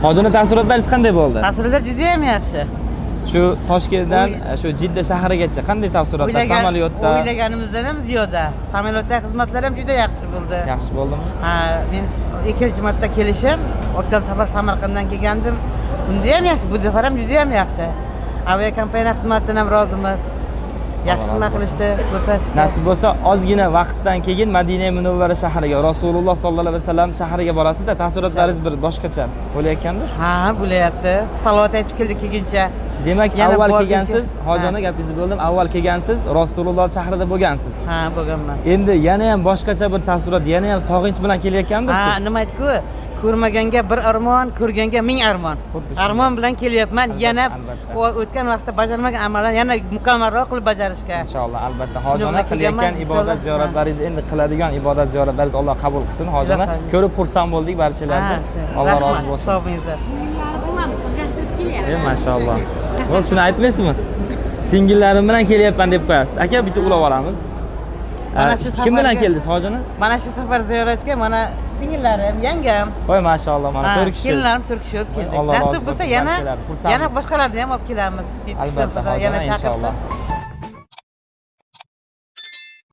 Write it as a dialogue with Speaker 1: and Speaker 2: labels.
Speaker 1: Hojini, taassurotlaringiz qanday bo'ldi?
Speaker 2: Taassurotlar juda ham yaxshi.
Speaker 1: Shu Toshkentdan shu Jidda shahrigacha qanday taassurotlar samolyotda?
Speaker 2: O'ylaganimizdan ham ziyoda. Samolyotda xizmatlar ham juda yaxshi bo'ldi.
Speaker 1: Yaxshi bo'ldimi?
Speaker 2: Ha, men ikkinchi marta kelishim. O'tgan safar Samarqanddan kelgandim. Unda ham yaxshi, bu safar ham juda ham yaxshi. Aviakompaniya xizmatidan ham rozimiz. Yaxshi
Speaker 1: Alloh
Speaker 2: xizmat
Speaker 1: rozi bo'lsin.
Speaker 2: qilishdi, ko'rsatishdi.
Speaker 1: Nasib bo'lsa, ozgina vaqtdan keyin Madina Munavvara shahriga, Rasululloh sollallohu alayhi vasallam shahriga borasizda, taassurotlaringiz bir boshqacha bo'layotgandir.
Speaker 2: Ha, bo'layapti. Salovat aytib keldik kelguncha.
Speaker 1: Demak,
Speaker 2: Yana
Speaker 1: avval
Speaker 2: borguncha-
Speaker 1: kelgansiz, hojona,
Speaker 2: Ha.
Speaker 1: gapingizni bo'ldim. Avval kelgansiz, Rasululloh shahrida bo'lgansiz.
Speaker 2: Ha, bo'lganman.
Speaker 1: Endi yana ham boshqacha bir taassurot, yana ham sog'inch bilan kelayotgandirsiz.
Speaker 2: Ha, nima aytku? Ko'rmaganga bir armon, ko'rganga ming armon.
Speaker 1: Xuddi shunday.
Speaker 2: Armon bilan kelyapman.
Speaker 1: Albatta,
Speaker 2: Yana
Speaker 1: albatta.
Speaker 2: O'tgan vaqtda bajarmagan amallarni yana mukammalroq qilib bajarishga.
Speaker 1: Inshaalloh, albatta, hojona,
Speaker 2: bilan
Speaker 1: qilayotgan
Speaker 2: kelganman,
Speaker 1: ibodat
Speaker 2: inshaalloh.
Speaker 1: ziyoratlaringiz, endi qiladigan ibodat ziyoratlaringiz Alloh qabul qilsin, hojona.
Speaker 2: Rahmat.
Speaker 1: Ko'rib xursand bo'ldik barchalarni. Alloh rozi bo'lsin.
Speaker 2: Sog'ingizda.
Speaker 1: E, mashalloh. Bo'ldi, shuni aytmaysizmi? Singillarim bilan kelyapman deb qo'yasiz. Aka, bitta ulab olamiz.
Speaker 2: Mana shu
Speaker 1: Kim bilan
Speaker 2: safarga-
Speaker 1: keldingiz, hojona?
Speaker 2: Mana shu safar ziyoratga mana singillarim, yangam,
Speaker 1: Voy, mashalloh, mana
Speaker 2: ha,
Speaker 1: 4 kishi.
Speaker 2: Kelinlarim 4 kishi olib keldik.
Speaker 1: Alloh rozi
Speaker 2: Nasib bo'lsa
Speaker 1: bo'lsin
Speaker 2: yana
Speaker 1: barchalar, xursandmiz.
Speaker 2: yana boshqalarni ham olib kelamiz. Yetkazsin
Speaker 1: Albatta,
Speaker 2: Xudo, yana
Speaker 1: hojona,
Speaker 2: chaqirsa.
Speaker 1: inshaalloh.